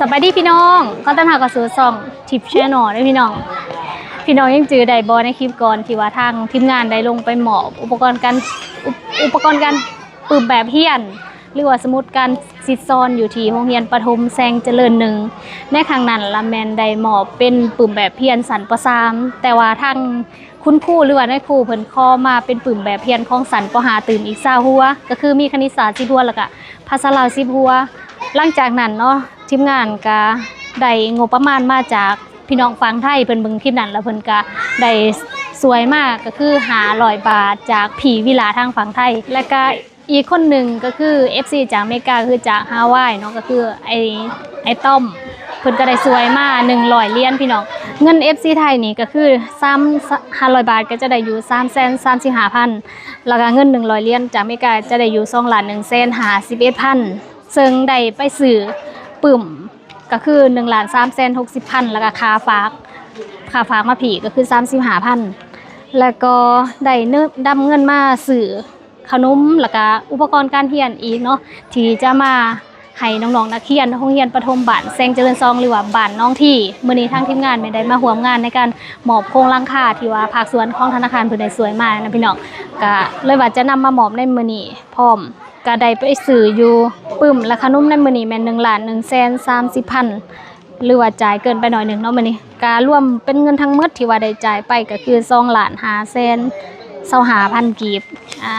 ສະບາຍດີພີ່ນ້ອງ ຂໍຕ້ອນຮັບເຂົ້າສູ່ຊ່ອງ Tip Channel ເດີພີ່ນ້ອງ. ພີ່ນ້ອງຍັງຈື່ໄດ້ບໍ່ ໃນຄລິບກ່ອນທີ່ວ່າທາງທີມງານໄດ້ລົງໄປມອບອຸປະກອນການ ອຸປະ ອຸປະກອນການປຶ້ມແບບຮຽນ ຫຼືວ່າສະໝຸດການສິດສອນ ຢູ່ທີ່ໂຮງຮຽນປະຖົມແຊງຈະເລີນໜຶ່ງ. ໃນຄັ້ງນັ້ນລະແມ່ນໄດ້ມອບເປັນປຶ້ມແບບຮຽນຊັ້ນ ປໍສາມ ແຕ່ວ່າທາງ ຄຸນຄູ ຫຼືວ່ານາຍຄູເພິ່ນຂໍມາເປັນປຶ້ມແບບຮຽນຂອງຊັ້ນ ປໍຫ້າ ຕື່ມອີກຊາວຫົວ ກໍຄືມີຄະນິດສາດສິບຫົວ ແລ້ວກະພາສາລາວສິບຫົວ. ຫຼັງຈາກນັ້ນເນາະ ທີມງານກະໄດ້ງົບປະມານມາຈາກພີ່ນ້ອງຝັ່ງໄທ ເພິ່ນເບິ່ງຄລິບນັ້ນ ແລ້ວເພິ່ນກະໄດ້ຊ່ວຍມາ ກໍຄືຫ້າຮ້ອຍບາດ ຈາກພີ່ວິລາທາງຝັ່ງໄທ ແລ້ວກະ ອີກຄົນໜຶ່ງກໍຄືເອັຟຊີຈາກອາເມລິກາ ກໍຄືຈາກຮາວາຍເນາະ ກໍຄືໄອ້ ໄອ້ຕ້ອມ ເພິ່ນກໍໄດ້ຊ່ວຍມາໜຶ່ງຮ້ອຍຫຼຽນພີ່ນ້ອງ. ເງິນເອັຟຊີໄທນີ້ກໍຄືສາມ ຫ້າຮ້ອຍບາດກໍຈະໄດ້ຢູ່ສາມແສນສາມສິບຫ້າພັນ ແລ້ວກໍເງິນໜຶ່ງຮ້ອຍຫຼຽນຈາກອາເມລິກາຈະໄດ້ຢູ່ສອງລ້ານໜຶ່ງແສນຫ້າສິບເອັດພັນ ເຊິ່ງໄດ້ໄປຊື້ປຶ້ມ ກໍຄືໜຶ່ງລ້ານສາມແສນຫົກສິບພັນ ແລ້ວກໍຄ່າຝາກ ຄ່າຝາກມາພີ້ກໍຄືສາມສິບຫ້າພັນ ແລ້ວກໍໄດ້ນຳເງິນມາຊື້ ຂະໜົມ ແລ້ວກະອຸປະກອນການຮຽນອີກເນາະ ທີ່ຈະມາໃຫ້ນ້ອງໆນັກຮຽນໂຮງຮຽນປະຖົມບ້ານແຊງຈະເລີນສອງ ຫຼືວ່າບ້ານໜອງທີ. ມື້ນີ້ທາງທີມງານແມ່ນໄດ້ມາຮ່ວມງານໃນການມອບໂຄງຫຼັງຄາທີ່ວ່າພາກສ່ວນຂອງທະນາຄານເພິ່ນໄດ້ຊ່ວຍມານະພີ່ນ້ອງ ກະເລີຍວ່າຈະນຳມາມອບໃນມື້ນີ້ພ້ອມ. ກະໄດ້ໄປຊື້ຢູ່ປຶ້ມ ແລະ ຂະໜົມໃນມື້ນີ້ແມ່ນໜຶ່ງລ້ານໜຶ່ງແສນສາມສິບພັນ ຫຼືວ່າຈ່າຍເກີນໄປໜ້ອຍໜຶ່ງເນາະມື້ນີ້. ກະລວມເປັນເງິນທັງໝົດທີ່ວ່າໄດ້ຈ່າຍໄປກໍຄືສອງລ້ານຫ້າແສນຊາວຫ້າພັນກີບ ອ່າ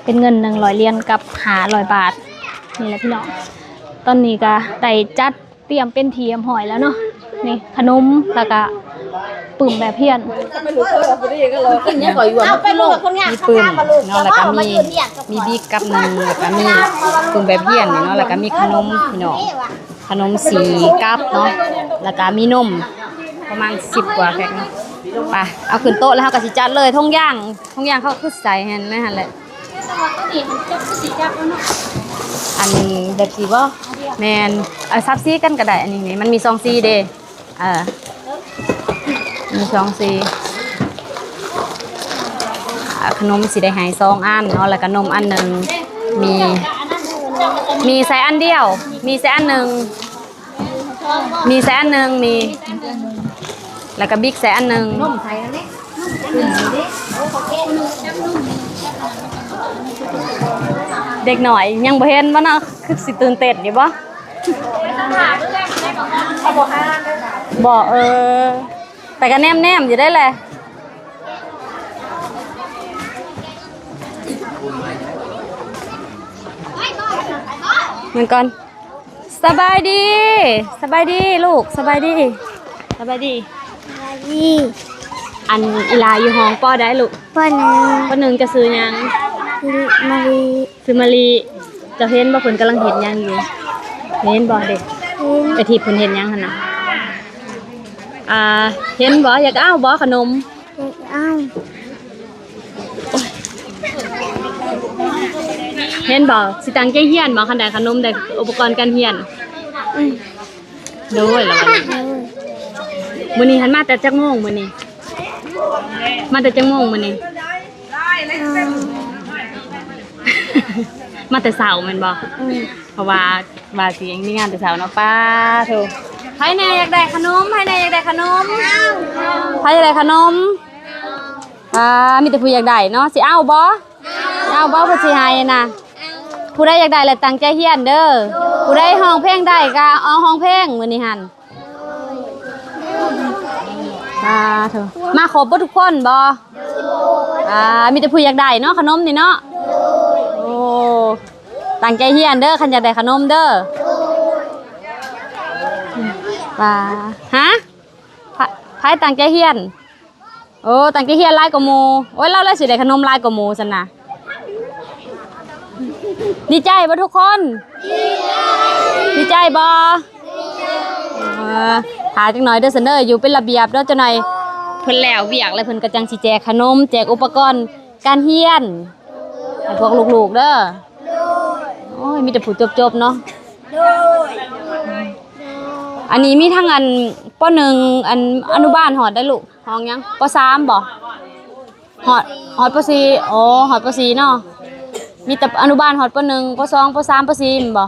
ເປັນເງິນໜຶ່ງຮ້ອຍຫຼຽນກັບຫ້າຮ້ອຍບາດນີ້ແຫຼະພີ່ນ້ອງ. ຕອນນີ້ກະໄດ້ຈັດຕຽມເປັນທີ່ຮຽບຮ້ອຍແລ້ວເນາະ ນີ້ຂະໜົມ ແລ້ວກະປຶ້ມແບບຮຽນ ກິນຫຍັງກໍຢູ່ ມີປຶ້ມເນາະ ແລ້ວກະມີ ມີບິກກັບໜຶ່ງ ແລ້ວກະມີປຶ້ມແບບຮຽນນີ້ເນາະ ແລ້ວກະມີຂະໜົມພີ່ນ້ອງ. ຂະໜົມສີ່ກັບເນາະ ແລ້ວກະມີນົມປະມານສິບກວ່າແພັກເນາະ. ໄປ ເອົາຂຶ້ນໂຕະແລ້ວເຮົາກະຊິຈັດເລີຍ. ຖົງຢາງ ຖົງຢາງເຂົາຄືໃສ່ຫັ້ນ ໃນຫັ້ນແຫຼະ. ອັນແບບນີ້ບໍ່? ແມ່ນ ເອົາສັບສີກັນກະໄດ້. ອັນນີ້ນີ້ມັນມີສອງສີເດ້. ເອີ ມີສອງສີ. ອ່າ ຂະໜົມຊິໄດ້ໃຫ້ສອງອັນເນາະ ແລ້ວກະນົມອັນໜຶ່ງ. ມີ ມີໃສ່ອັນດຽວ ມີໃສ່ອັນໜຶ່ງ ມີໃສ່ອັນໜຶ່ງ ມີ ແລ້ວກະບິກໃສ່ອັນໜຶ່ງ. ເດັກນ້ອຍຍັງບໍ່ເຫັນບໍ່ເນາະ ຄືຊິຕື່ນເຕັ້ນຢູ່ບໍ່? ບໍ່ ເອີ ແຕ່ກະແນມໆຢູ່ໄດ໋ແຫຼະ. ມັນກ່ອນ ສະບາຍດີ ສະບາຍດີລູກ ສະບາຍດີ ສະບາຍດີ ສະບາຍດີ. ອັນ ອີ່ຫຼ້າຢູ່ຫ້ອງ ປໍໃດລູກ? ປໍໜຶ່ງ ປໍໜຶ່ງ. ເຈົ້າຊື່ຫຍັງ? ມາລີ. ຊື່ມາລີ. ເຈົ້າເຫັນບໍ່ ເພິ່ນກຳລັງເຮັດຫຍັງຢູ່? ເຫັນບໍ່ເດັກ? ເຫັນ. ໄອ້ທີ່ເພິ່ນເຮັດຫຍັງຫັ້ນນະ? ອ່າ ເຫັນບໍ່? ຢາກເອົາບໍ່ຂະໜົມ? ເອົາ. ເຫັນບໍ່? ຊິຕັ້ງໃຈຮຽນບໍ່? ຄັນໄດ້ຂະໜົມ ໄດ້ອຸປະກອນການຮຽນ. ອືມ. ໂດຍ ລະວັນນີ້. ໂດຍ. ມື້ນີ້ຫັ້ນມາແຕ່ຈັກໂມງມື້ນີ້? ມາແຕ່ຈັກໂມງມື້ນີ້? ມາແຕ່ເຊົ້າແມ່ນບໍ່? ອືມ. ເພາະວ່າ ວ່າຊິມີງານແຕ່ເຊົ້າເນາະ. ປ້າໂທ້ ໃຜແດ່ຢາກໄດ້ຂະໜົມ? ໃຜແດ່ຢາກໄດ້ຂະໜົມ? ໃຜຢາກໄດ້ຂະໜົມ? ອ່າ ມີແຕ່ຜູ້ຢາກໄດ້ເນາະ. ຊິເອົາບໍ່? ເອົາບໍ່? ເພິ່ນຊິໃຫ້ນະ. ຜູ້ໃດຢາກໄດ້ລະຕັ້ງໃຈຮຽນເດີ. ຜູ້ໃດຮ້ອງເພງໄດ້ກະເອົາຮ້ອງເພງມື້ນີ້ຫັ້ນ. ສາທຸ. ມາຄົບເບິດທຸກຄົນບໍ່? ອ່າ ມີແຕ່ຜູ້ຢາກໄດ້ເນາະ ຂະໜົມນີ້ເນາະ. ໂອ້ ຕັ້ງໃຈຮຽນເດີ ຄັນຢາກໄດ້ຂະໜົມເດີ. ວ່າ ຮະ? ໃຜ ໃຜຕັ້ງໃຈຮຽນ? ໂອ້ ຕັ້ງໃຈຮຽນຫຼາຍກວ່າໝູ່. ໂອ້ຍ ລາວລະຊິໄດ້ຂະໜົມຫຼາຍກວ່າໝູ່ຊັ້ນນະ. ດີໃຈບໍ່ທຸກຄົນ? ດີໃຈບໍ່? ເອີ ຖ້າຈັກໜ່ອຍເດີຊັ້ນເດີ ຢູ່ເປັນລະບຽບເດີ. ຈັກໜ່ອຍເພິ່ນແລ້ວວຽກແລ້ວ ເພິ່ນກະຈັ່ງຊິແຈກຂະໜົມ ແຈກອຸປະກອນການຮຽນໃຫ້ພວກລູກໆເດີ. ໂອ້ຍ ມີແຕ່ຜູ້ຈົບໆເນາະ. ອັນນີ້ມີທັງອັນ ປໍໜຶ່ງ ອັນອະນຸບານຮອດໃດລູກ? ຫ້ອງຫຍັງ? ປໍສາມບໍ່? ຮອດ ຮອດປໍສີ່. ໂອ້ ຮອດປໍສີ່ເນາະ. ມີແຕ່ອະນຸບານຮອດປໍໜຶ່ງ ປໍສອງ ປໍສາມ ປໍສີ່ແມ່ນບໍ່?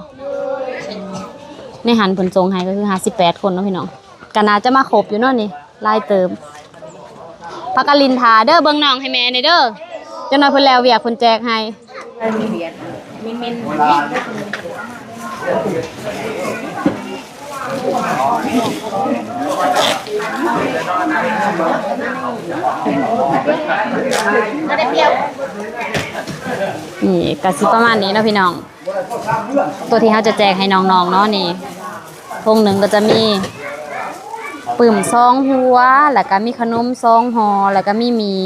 ໃນຫັ້ນເພິ່ນສົ່ງໃຫ້ກໍຄືຫ້າສິບແປດຄົນເນາະພີ່ນ້ອງ ກໍໜ້າຈະມາຄົບຢູ່ເນາະນີ້ ຫຼາຍເຕີບ. ພາກັນຫຼິ້ນຖ້າເດີ ເບິ່ງນ້ອງໃຫ້ແມ່ແດ່ເດີ ຈັກໜ້ອຍເພິ່ນແລ້ວວຽກເພິ່ນແຈກໃຫ້. ນີ້ກໍຊິປະມານນີ້ເນາະພີ່ນ້ອງ. ຕົວທີ່ເຮົາຈະແຈກໃຫ້ນ້ອງໆເນາະນີ້ ຖົງໜຶ່ງກໍຈະມີປຶ້ມສອງຫົວ ແລ້ວກໍມີຂະໜົມສອງຫໍ່ ແລ້ວກໍມີໝີ່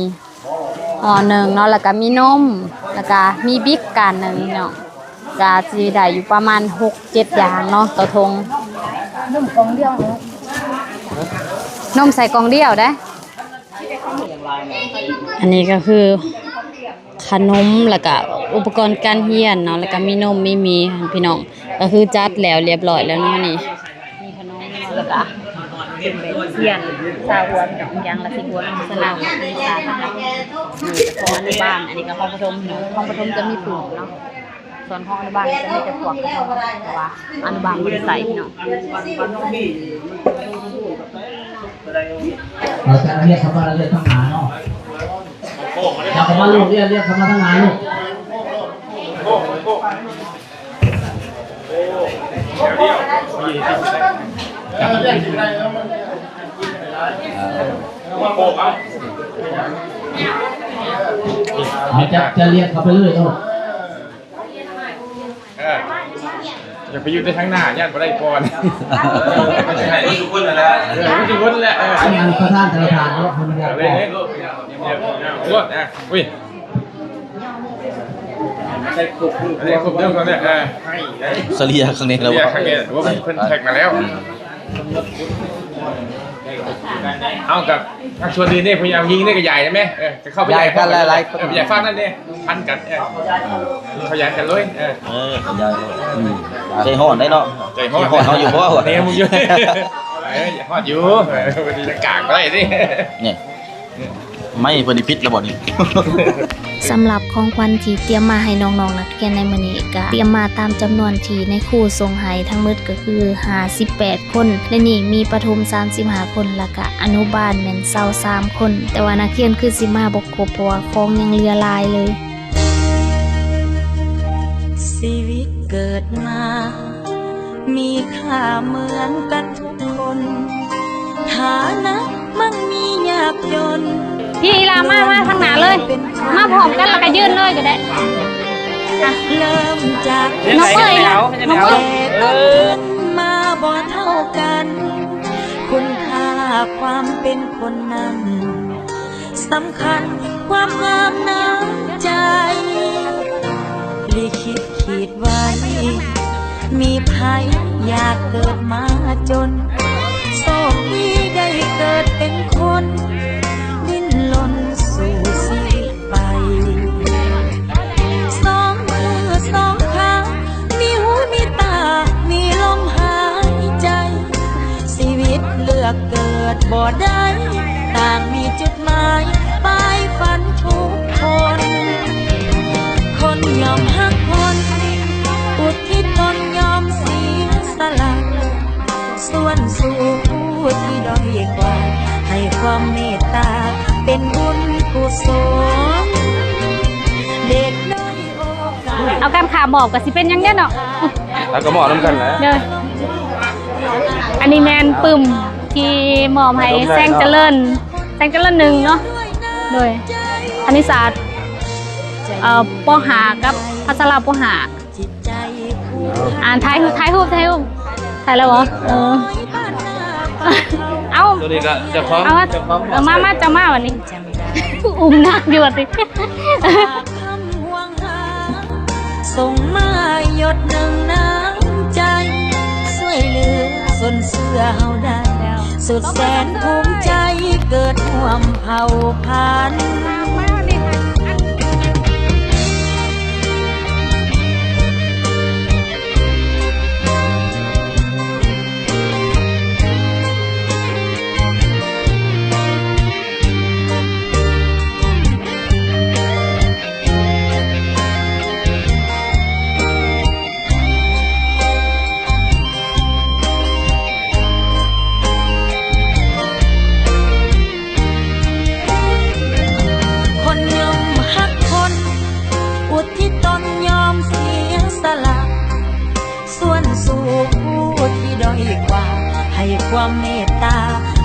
ຫໍ່ໜຶ່ງເນາະ ແລ້ວກໍມີນົມ ແລ້ວກໍມີບິກກ້ານໜຶ່ງເນາະ ກໍຊິໄດ້ຢູ່ປະມານຫົກເຈັດຢ່າງເນາະຕໍ່ຖົງ. ນົມກ່ອງດຽວເນາະ ນົມໃສ່ກ່ອງດຽວເດ້. ອັນນີ້ກໍຄືຂະໜົມ ແລ້ວກະອຸປະກອນການຮຽນເນາະ ແລ້ວກະມີນົມມີໝີ່ຫັ້ນພີ່ນ້ອງ ກໍຄືຈັດແລ້ວລຽບຮ້ອຍແລ້ວເນາະນີ້. ມີຂະໜົມເນາະ ແລ້ວກະເປັນແບບທຽນຊາວຫົວພີ່ນ້ອງ ຢ່າງລະສິບຫົວ ສະເໜາ ມີສາ ຂອງອະນຸບານ. ອັນນີ້ກໍຂອງປະຖົມເນາະ ຂອງປະຖົມຈະມີປູກເນາະ. ສ່ວນຂອງອະນຸບານຈະມີແຕ່ພວກ ເພາະວ່າອະນຸບານບໍ່ໄດ້ໃສ່ພີ່ນ້ອງ. ເອົາແຕ່ລຽກເຂົ້າມາ ລຽກທາງໜ້າເນາະ ເອົາເຂົ້າມາລູກ ລຽກ ລຽກເຂົ້າມາທາງໜ້າລູກ. ເອົາ ຈະ ຈະລຽກເຂົ້າໄປເລີຍເນາະ. ເອີ ຢ່າໄປຢູ່ແຕ່ທາງໜ້າ ຢ້ານບໍ່ໄດ້ກ່ອນ. ເອີ ມັນຈະໃຫ້ໝົດທຸກຄົນນັ້ນແຫຼະ ເອີ ໝົດທຸກຄົນແຫຼະ. ເອີ ອັນ ອັນປະທານທະນາຄານເນາະ ເພິ່ນຢາກບອກ ເອົາໂລດນະ. ອຸ້ຍ ໃສ່ຄົບ ໃສ່ຄົບເດີ ເອີ ສະເລ່ຍຄັ້ງນີ້ແລ້ວ ສະເລ່ຍຄັ້ງນີ້ ໂອ້ ເພິ່ນ ເພິ່ນແທັກມາແລ້ວ. ເອົາ ກັບພາກສ່ວນອື່ນນີ້ ພະຍາຍາມຍິງນີ້ກໍຢາຍໄດ້ແມ ເອີ ກໍເຂົ້າໄປຢາຍ ຢາຍກັນຫຼາຍໆຄົນ ເອີ ຢາຍຝັ່ງນັ້ນເດ້ ພັນກັນ ເອີ ເຂົາຢາຍກັນເລີຍ ເອີ ເອີ ຢາຍ ອືມ ໃຈຮ້ອນໄດ໋ເນາະ ໃຈຮ້ອນ ໃຈຮ້ອນເຮົາຢູ່ບໍ່ວະ ແນມຢູ່ ເອີ ຢາກຮອດຢູ່ ເອີ ບໍ່ໄດ້ກາງໄດ້ນີ້ ນີ້ ໄມ້ເພິ່ນນີ້ຜິດແລ້ວບໍ່ນີ້? ສຳລັບຂອງຂວັນທີ່ຕຽມມາໃຫ້ນ້ອງໆນັກຮຽນໃນມື້ນີ້ ກະຕຽມມາຕາມຈຳນວນທີ່ນາຍຄູສົ່ງໃຫ້ ທັງໝົດກໍຄືຫ້າສິບແປດຄົນ ໃນນີ້ມີປະຖົມສາມສິບຫ້າຄົນ ແລ້ວກະອະນຸບານແມ່ນຊາວສາມຄົນ ແຕ່ວ່ານັກຮຽນຄືຊິມາບໍ່ຄົບ ເພາະວ່າຂອງຍັງເຫຼືອຫຼາຍເລີຍ. ຊີວິດເກີດມາ ມີຄ່າເໝືອນກັນທຸກຄົນ ຖານະໝັ່ງມີຍາກຈົນ ພີ່ອີ່ຫຼ້າ ມາ ມາທາງໜ້າເລີຍ ມາພ້ອມກັນແລ້ວກໍຢືນເລີຍກໍໄດ້ ອ່ະ ເລີ່ມຈາກ ນ້ອງເອີຍ ນ້ອງເອີຍ ແຕ່ເກີດມາບໍ່ເທົ່າກັນ ຄຸນຄ່າຄວາມເປັນຄົນນັ້ນ ສຳຄັນຄວາມງາມນ້ຳໃຈ ລິຂິດຂີດໄວ້ ມີໃຜຢາກເກີດມາຈົນ ໂຊກດີໄດ້ເກີດເປັນຄົນ ດີ້ນລົນສູ້ຊີວິດໄປ ສອງມືສອງຂາ ມີຫູມີຕາ ມີລົມຫາຍໃຈ ຊີວິດເລືອກເກີດບໍ່ໄດ້ ຕ່າງມີຈຸດໝາຍ ປາຍຝັນທຸກຄົນ ຄົນຍ່ອມຮັກຄົນ ອຸທິດຕົນຍອມເສຍສະຫຼະ ສ່ວນສູ່ຜູ້ທີ່ດ້ອຍກວ່າ ໃຫ້ຄວາມເມດຕາ ເປັນບຸນກຸສົນ ເດດໄດ້ໂອກາດ ເອົາກັນຂ້າມອບກໍຊິເປັນຫຍັງແດ່ເນາະ ແລ້ວກໍມອບນຳກັນແຫຼະ ເດີ ອັນນີ້ແມ່ນປຶ້ມທີ່ມອບໃຫ້ແສງຈະເລີນ ແສງຈະເລີນໜຶ່ງເນາະ ໂດຍຄະນິດສາດ ເອີ ປໍຫ້າ ກັບພາສາລາວປໍຫ້າ ອ່ານ ຖ່າຍຮູບ ຖ່າຍຮູບ ຖ່າຍຮູບ ຖ່າຍແລ້ວບໍ່? ເອີ ເອົ້າ ຕົວນີ້ກໍເຈົ້າຂອງ ເອົາ ເຈົ້າຂອງ ເອີ ມາ ມາ ເຈົ້າມາບັດນີ້ ອຸ້ມໜັກຢູ່ວ່າຕິ ສ່ງມາຢົດໜຶ່ງນ້ຳໃຈ ຊ່ວຍເຫຼືອຊົນເຊື້ອເຮົາໄດ້ ສຸດແສນພູມໃຈເກີດຮ່ວມເຜົ່າພັນ. ສູ່ຜູ້ທີ່ດ້ອຍກວ່າ ໃຫ້ຄວາມເມດຕາ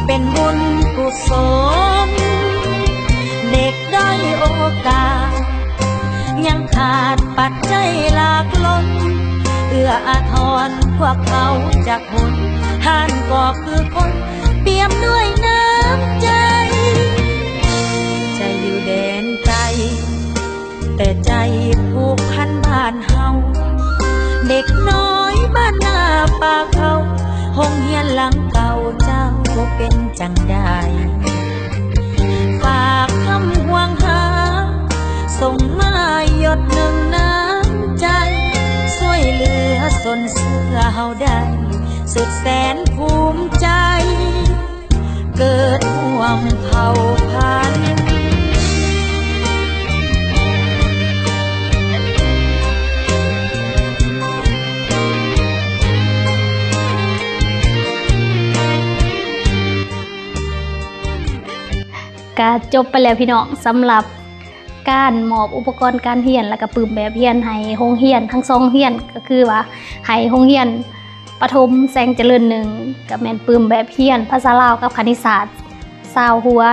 ເປັນບຸນກຸສົນ. ເດັກດ້ອຍໂອກາດ ຍັງຂາດປັດໄຈຫຼາກລົ້ນ ເອື້ອອາທອນພວກເຂົາຈັກຫົນ ທ່ານກໍຄືຄົນ ປ່ຽມດ້ວຍນ້ຳໃຈ ໃຈຢູ່ແດນໄກ ແຕ່ໃຈຜູກພັນບ້ານເຮົາ ເດັກນ້ອຍບ້ານນາປ່າເຂົາ ໂຮງຮຽນຫຼັງເກົ່າເຈົ້າເປັນຈັ່ງໃດ? ຝາກຄຳຫ່ວງຫາ ສົ່ງມາຢົດໜຶ່ງນ້ຳໃຈ ຊ່ວຍເຫຼືອຊົນເຊື້ອເຮົາໄດ້ ສຸດແສນພູມໃຈ ເກີດຮ່ວມເຜົ່າພັນ. ກະຈົບໄປແລ້ວພີ່ນ້ອງ ສຳລັບການມອບອຸປະກອນການຮຽນ ແລ້ວກະປຶ້ມແບບຮຽນໃຫ້ໂຮງຮຽນທັງສອງໂຮງຮຽນ ກະຄືວ່າໃຫ້ໂຮງຮຽນ ປະຖົມແສງຈະເລີນໜຶ່ງ ກະແມ່ນປຶ້ມແບບຮຽນພາສາລາວກັບຄະນິດສາດຊາວຫົວ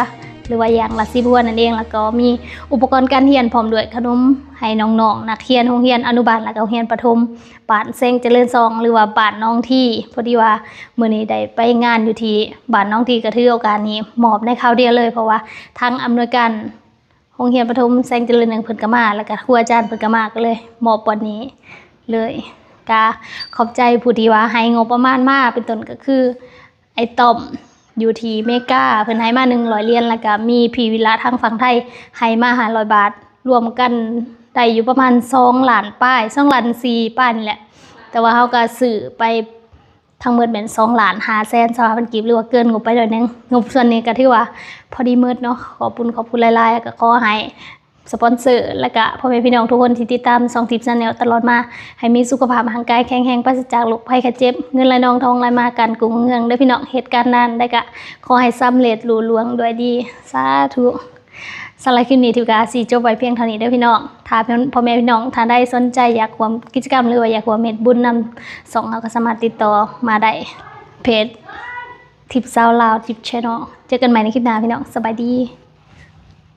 ຫຼືວ່າຢ່າງລະສິບຫົວນັ້ນເອງ ແລ້ວກໍມີອຸປະກອນການຮຽນພ້ອມດ້ວຍຂະໜົມໃຫ້ນ້ອງໆ ນັກຮຽນໂຮງຮຽນອະນຸບານ ແລ້ວກໍໂຮງຮຽນປະຖົມບ້ານແສງຈະເລີນສອງ ຫຼືວ່າບ້ານໜອງທີ. ພໍດີວ່າມື້ນີ້ໄດ້ໄປງານຢູ່ທີ່ບ້ານໜອງທີ ກໍຖືໂອກາດນີ້ມອບໃນຄາວດຽວເລີຍ ເພາະວ່າທາງອຳນວຍການ ໂຮງຮຽນປະຖົມແສງຈະເລີນໜຶ່ງເພິ່ນກໍມາ ແລ້ວກໍຄູອາຈານເພິ່ນກໍມາ ກໍເລີຍມອບບ່ອນນີ້ເລີຍ. ກະຂອບໃຈຜູ້ທີ່ວ່າໃຫ້ງົບປະມານມາ ເປັນຕົ້ນກໍຄືອ້າຍຕ້ອມຢູ່ທີ່ເມກາ ເພິ່ນໃຫ້ມາໜຶ່ງຮ້ອຍຫຼຽນ ແລ້ວກໍມີພີ່ວິລະທາງຝັ່ງໄທໃຫ້ມາຫ້າຮ້ອຍບາດ ລວມກັນໄດ້ຢູ່ປະມານສອງລ້ານປາຍ ສອງລ້ານສີ່ປາຍນີ້ແຫຼະ. ແຕ່ວ່າເຮົາກໍຊື້ໄປ ທັງໝົດແມ່ນສອງລ້ານຫ້າແສນຊາວພັນກີບ ຫຼືວ່າເກີນງົບໄປໜ້ອຍໜຶ່ງ. ງົບສ່ວນນີ້ກໍຖືວ່າພໍດີໝົດເນາະ. ຂອບຄຸນ ຂອບຄຸນຫຼາຍໆ ແລ້ວກໍຂໍໃຫ້ສະປອນເຊີ ແລ້ວກໍພໍ່ແມ່ພີ່ນ້ອງທຸກຄົນທີ່ຕິດຕາມຊ່ອງ Tip Channel ຕະຫຼອດມາ ໃຫ້ມີສຸຂະພາບຮ່າງກາຍແຂງແຮງ ປາສະຈາກໂລກໄພໄຂ້ເຈັບ ເງິນໄຫຼນອງ ທອງໄຫຼມາ ການກຸ້ງເຮືອງເດີພີ່ນ້ອງ. ເຮັດການງານໃດກໍຂໍໃຫ້ສຳເລັດລຸລ່ວງດ້ວຍດີ ສາທຸ. ສຳລັບຄລິບນີ້ ທິບກະຊິຈົບໄວ້ພຽງເທົ່ານີ້ເດີພີ່ນ້ອງ. ຖ້າພໍ່ແມ່ພີ່ນ້ອງທ່ານໃດສົນໃຈຢາກຮ່ວມກິດຈະກຳ ຫຼືວ່າຢາກຮ່ວມເຮັດບຸນນຳຊ່ອງເຮົາ ກໍສາມາດຕິດຕໍ່ມາໄດ້ເພຈ Tip ຊາວລາວ Tip Channel. ເຈີກັນໃໝ່ໃນຄລິບໜ້າພີ່ນ້ອງ. ສະບາຍດີ.